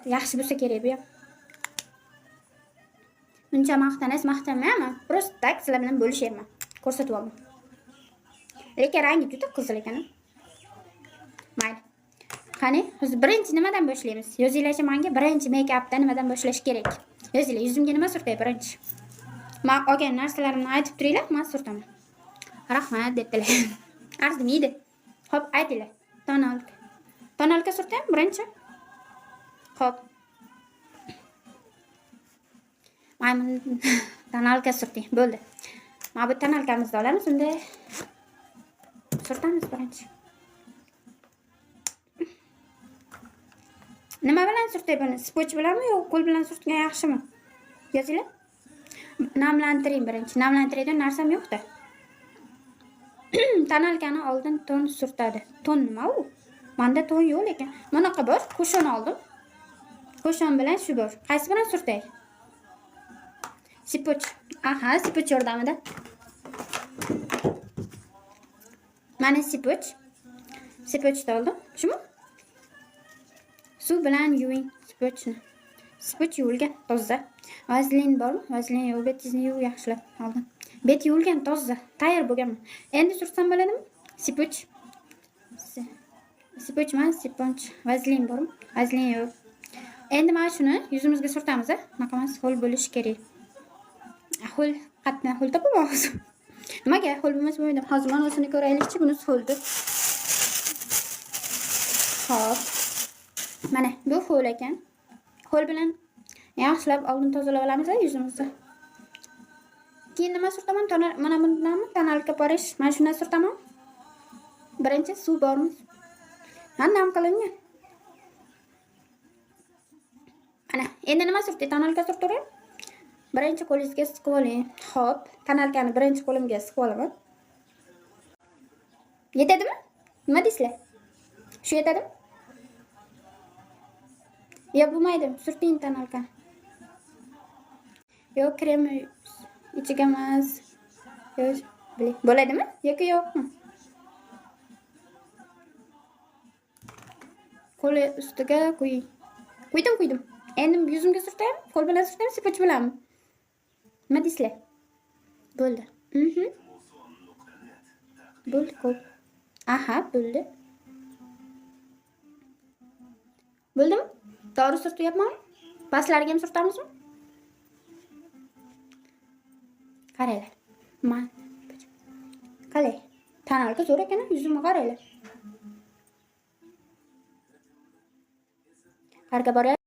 Yaxshi bo'lsa kerak bu ham. Uncha maqtanasiz, maqtanmayman. Просто так sizlar bilan bo'lishyapman. Ko'rsatyapman. Lekin rangi juda qizil ekan. Mayli. Qani, hozir birinchi nimadan boshlaymiz? Yozinglarchi menga birinchi make-upda nimadan boshlash kerak? Yozinglar, yuzimga nima surtay birinchi? Men olgan narsalarimni aytib turinglar, men surtaman. Rahmat debdilar. Arzimaydi. Xo'p, aytinglar. Тоналка. Тоналка surtaymi birinchi? Xo'p. Maymun тоналка surting. Bo'ldi. Mana bu тоналка mizni olamiz, unda surtamiz birinchi. Nima bilan surtay buni? Споч bilanmi yo qo'l bilan surtgan yaxshimi? Yozinglar. Namlantiring birinchi. Namlantiradigan narsam yo'q-da. Тоналка ni oldin ton surtadi. Ton nima u? Menda ton yo'q lekin. Bunaqa bor, кушон oldim. Кушон bilan shu bor. Qaysi bilan surtay? Споч. Aha, споч yordamida. Mana споч. Споч ni oldim. Shumi? Suv bilan yuving споч ni. Споч yuvilgan, toza. Vazelin bormi? Vazelin yo'q, betingizni yuv yaxshilab oldin. Bet yuvilgan, toza, tayyor bo'lganmi? Endi surtsam bo'ladimi? Споч. Споч emas, спонж. Vazelin bormi? Vazelin yo'q. Endi mana shuni yuzimizga surtamiz, a? Bunaqa emas, ho'l bo'lishi kerak. Ho'l qatdan ho'l topaman hozir. Nimaga ho'l bo'lmasa bo'lmaydi. Hozir ma'nosini ko'raylikchi, bunisi ho'ldir. Xo'p. Mana bu ho'l ekan. Ho'l bilan yaxshilab oldin tozalab olamiz yuzimizni. Keyin nima surtaman? Mana bundanmi? Тоналка Parij. Mana shundan surtaman. Birinchi suv bormi? Ha, nam qilingan. Ana, endi nima surtay? Тоналка surtaveray. Birinchi qo'lingizga siqib oling. Xo'p, тоналка ni birinchi qo'limga siqib olaman. Yetadimi? Nima deysizlar? Shu yetadimi? Yo, bo'lmaydi. Surting тоналка ni. Yo'q, krem ichiga emas. Yo'q, bo'ladimi yoki yo'qmi? Qo'li ustiga quying. Quydim, quydim. Endi yuzimga surtaymi? Qo'l bilan surtaymi, споч bilanmi? Nima deysizlar? Bo'ldi. Bo'ldi, ko'p. Aha, bo'ldi. Bo'ldimi? To'g'ri surtyapmanmi? Pastlariga ham surtamizmi? Qaranglar. Man. Qalay? Тоналка zo'r ekan, yuzimga qaranglar. Qayerga boryapsiz?